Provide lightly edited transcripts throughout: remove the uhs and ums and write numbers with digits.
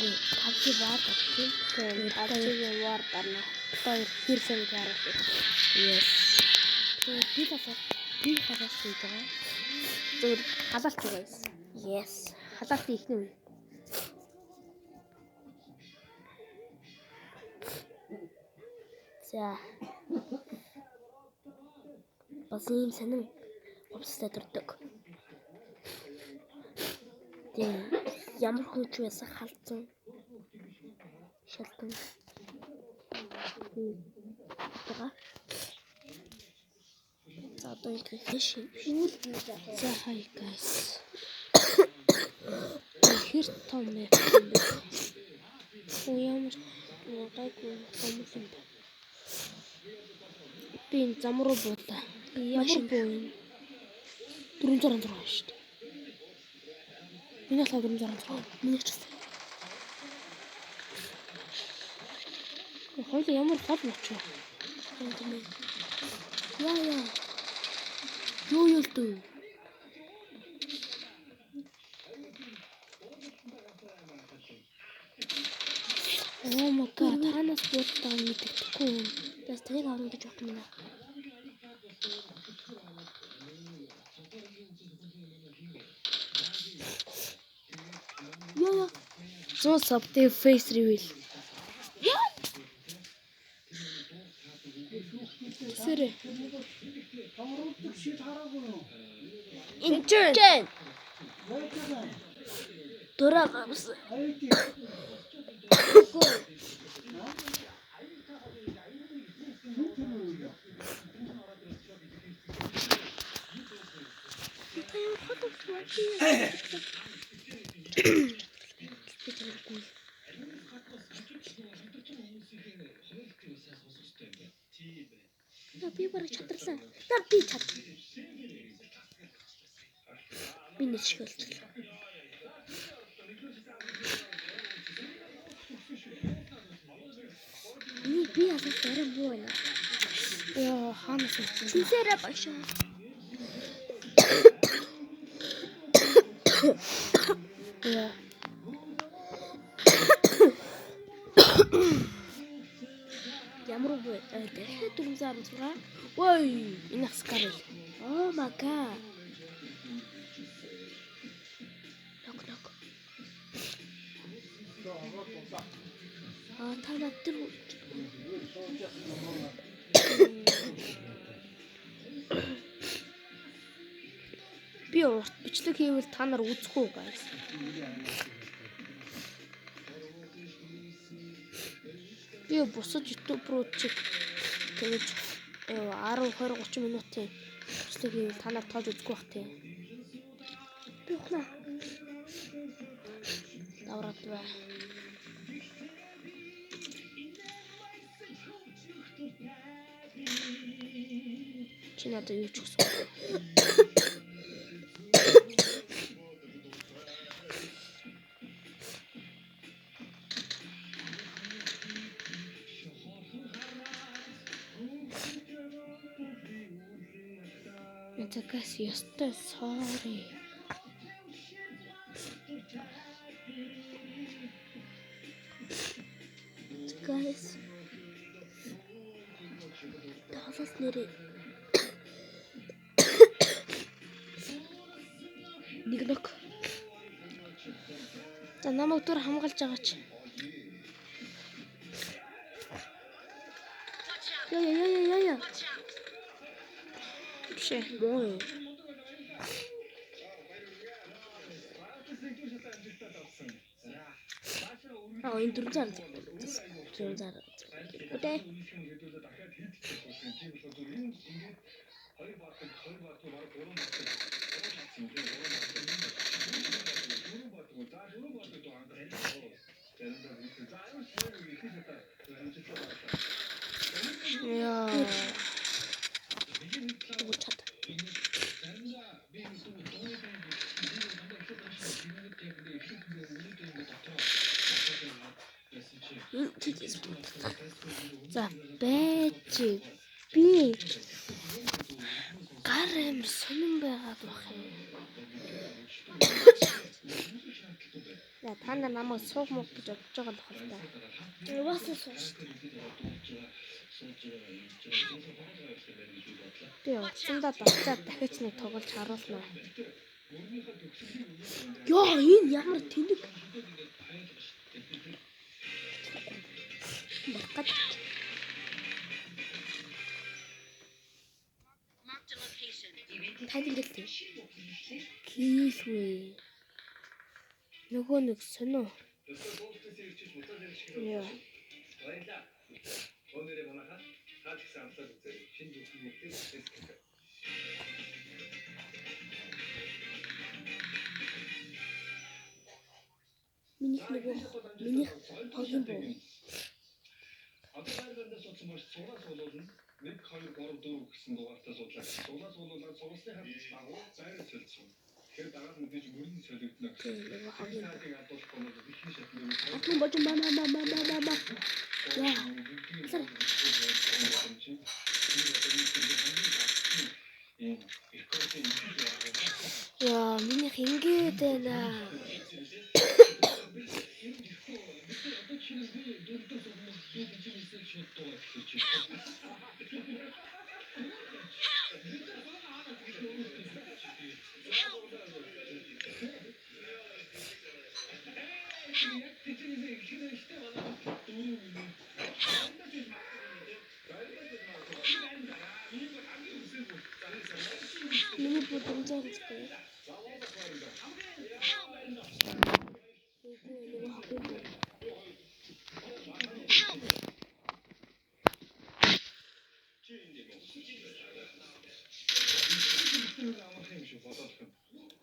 Нэрээ PUBG War тийм. PUBG War дарна. Одоо хэр сэн харуулах. Yes. Тэгээд би халаалт би халаалт хийж байгаа. Зүгээр халаалт байгаа юм. Yes. Халаалтын ихний үе. За. Бас ийм сонин хувцастай төрдөг. Тийм ямар хүн ч байсан халдсан. Шалтан. Байгаа. За одоо ингэ хийш. Үйл би за. За hi guys. Хэр том map юм бэ? Оо ямар гайгүй том юм бэ? Би энэ зам руу буулаа. Ямар буу юм? 466 шүү дээ. Миний болохоор 466. Миний ч гэсэн. Хоёул ямар хол болчих вэ? Яа яа. Юу юу л дөө? Oh my god, танаас бууддаг юм мэддэхгүй юм. Бас таныг авна гэж бодсон юм аа. Яа яа. 100 sub дээр face reveal. Сэрэ. Энд Чэн. Дураа гамсан. Та ямар хол болсон бэ? Би чамгүй. Я би бараг чадарлаа. За би чад. Би нэр шиг болчихлоо. Би би алах арай муу байна. Яа, хаанаас ирсэн? Чинсээрээ багш. Яа. Ямар үг вэ? Дахиад 416. Ой, энэ хаскар л. Oh my god. Нок нок. Аа та над дээр Би урт бичлэг хийвэл та нар үзэх үү guys? Би бусад YouTube руу чиг тэгэж 10 20 30 минутын бичлэг хийвэл та нар тоож үзэхгүй бах тий. Би ухнаа. Давраад бай. Чи надад юу ч өгсөн. Ятагас ёстой sorry. Guys. Таалаас нэрээ. Нэг нок. За намайг түр хамгаалж байгаач. Яа яа яа яа яа. Биш ээ. Муу юу? Аа энэ 400 400 Үдэ. Яа. Үгүй чад. За байж би гар амир сонин байгаад байх юм. За та нар намайг сууг мууг гэж бодож байгаа л хэл та. Угаасаа сууж шүү дээ. Би утсандаа дасцаад дахиж нэг тоглож харуулна. Йоо, энэ ямар тэнэг. Болох гэж. Танд ингээл Кийлгүй. Нөгөө нэг сонио. Яа. Минийх нөгөө минийх хогийн буу. Тийм нөгөө хогийн буу. Атун божин ма ма ма ма ма ма ма. Яа. Яа, минийх ингээд байна. Миний буу дэмжээр үзгүй. Үгүй нөгөө хогийн буу.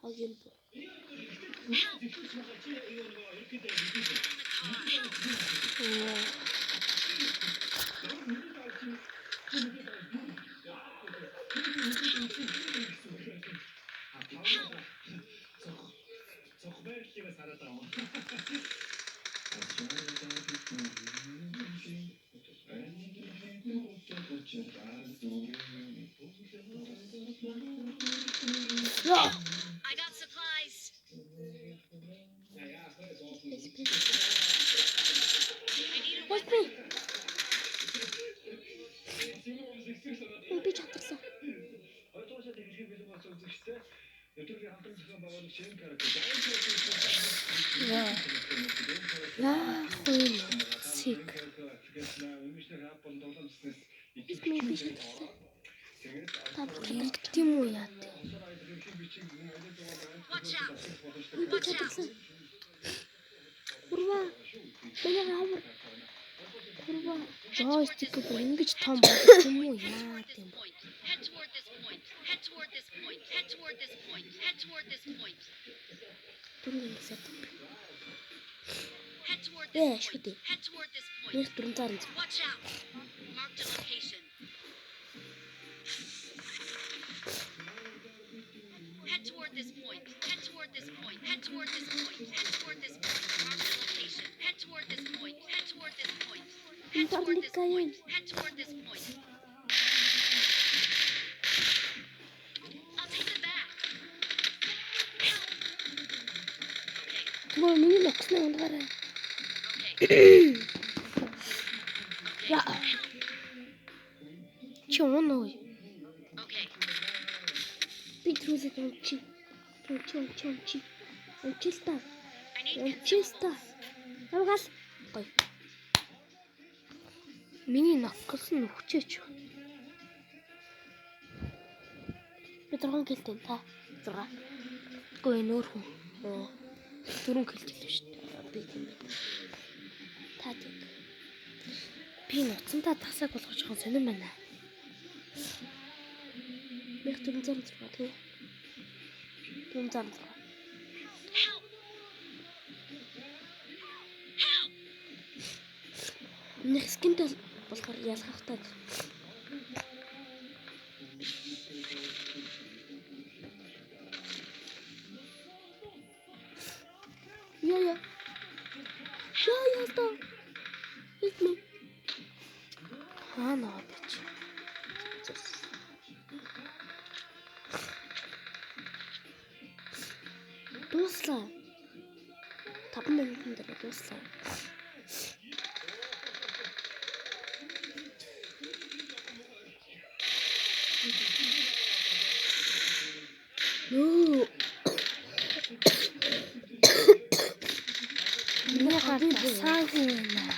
Хогийн буу. Яа. Яа. I got supplies. I need a Help me. Би чадсан. Яа. Яах вэ? Цэг. Би би чадсан. Та Ингэдэг юм уу яа тий. Watch out. би чадсан. Курва. Миний амар. Курва. Джойстик бүр ингэж том болох юм уу Head яа toward this тийм. point. Head toward this point. Head toward this point. Head toward this point. Head toward this point. Дөрөв ингэсэн. Head toward Ээ, this шүү point. дээ. Head toward this point. Нэг дөрөв зар энэ. Watch out. Marked a location. Head toward this point. Head toward this point. Head toward this point. Head toward this point. Marked a location. Head toward this point. Head toward this point. Head toward this point. Head toward this point. I'll take the back. Help. Okay. Түмээ миний ногсны унгаарай. Okay. Яа. Чи унаа уу? Okay. Би түрүүлээд унчи. Унчи унчи унчи. Унчи л та. I need Унчи л та. consumables. Намгаал. Гоё. Миний ногсон нь өгчээч. Би 6 гэлтэй та. 6. Үгүй энэ өөр хүн. Дөрөв гэлтэй шүү дээ. Би тийм байна. Та тийм. Би нуцсантаа тасаг болгож байгаа сонирн байна. 1406 тий. 406. Help. Help. Миний скинтэй болохоор ялгахтай. Яа яа. Яа яа та. Help me. Хаана аа би чи? Дууслаа. 5 30 минутын дараа дууслаа. Нөө. Миний гар тасаагүй байна.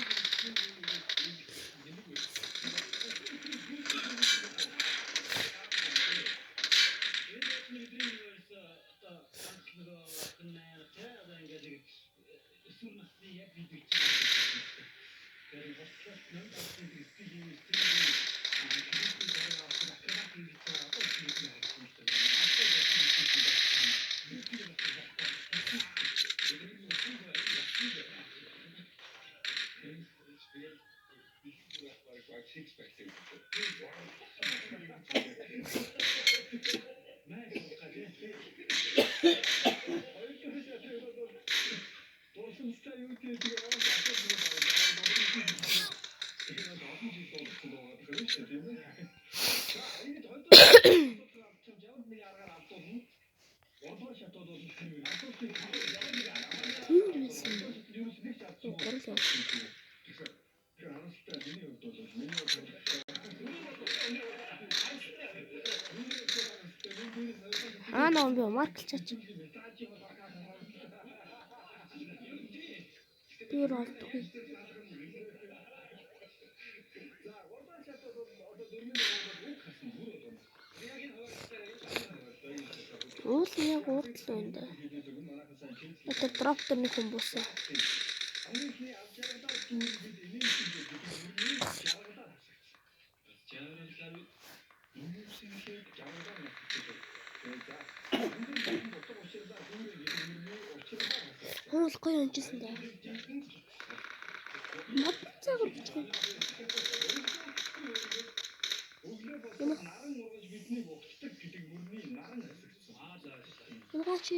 Тийм байсан юм. Гурал явсан. Аа нөө би марклчаач. Би өөр олдохгүй. Уул яг урд л байна да. Одоо дроп дээр нэг хүн буусан. Хүн бол гоё унжсэн дээ. Модон цагаар бичих юм. Энэ Гаач.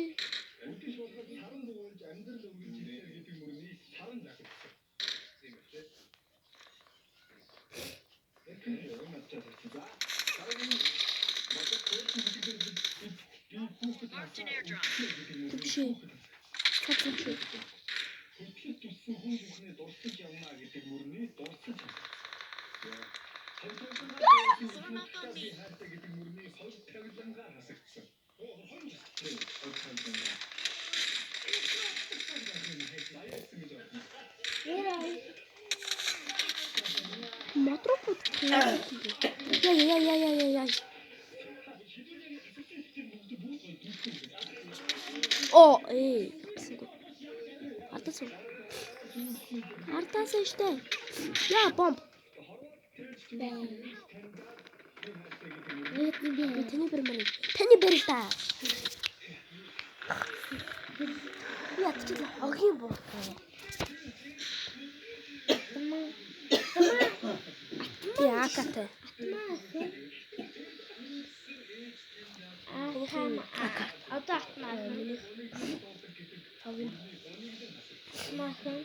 Marked an airdrop. Түгшээ. Түгшээ. Form up on me. Мотроо бодчих. Яа яа яа яа яа яа. Оо ээ. Ардаас. Ардаас штэ. Яа бомб. Би таны бэр мань. Таны бэр та. Би ятчихлаа хогийн бууртай. Би акатай. Ака. Одоо атмаа. Миний хогийн Атмаахан.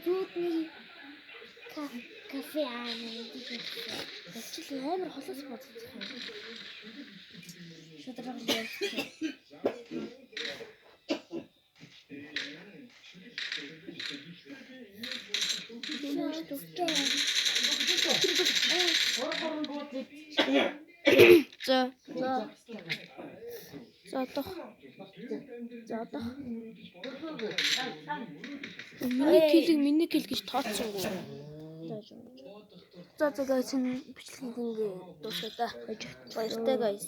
Зүудний кафе аа. Ячил амар холоос бодчих юм. Шудраг явчихсан. За. За. За одох. За одох. Миний kill ийг миний kill гэж тооцсонгүй. За за guys, энэ бичлэгийг ингээ дуусгая да. Баяртай guys.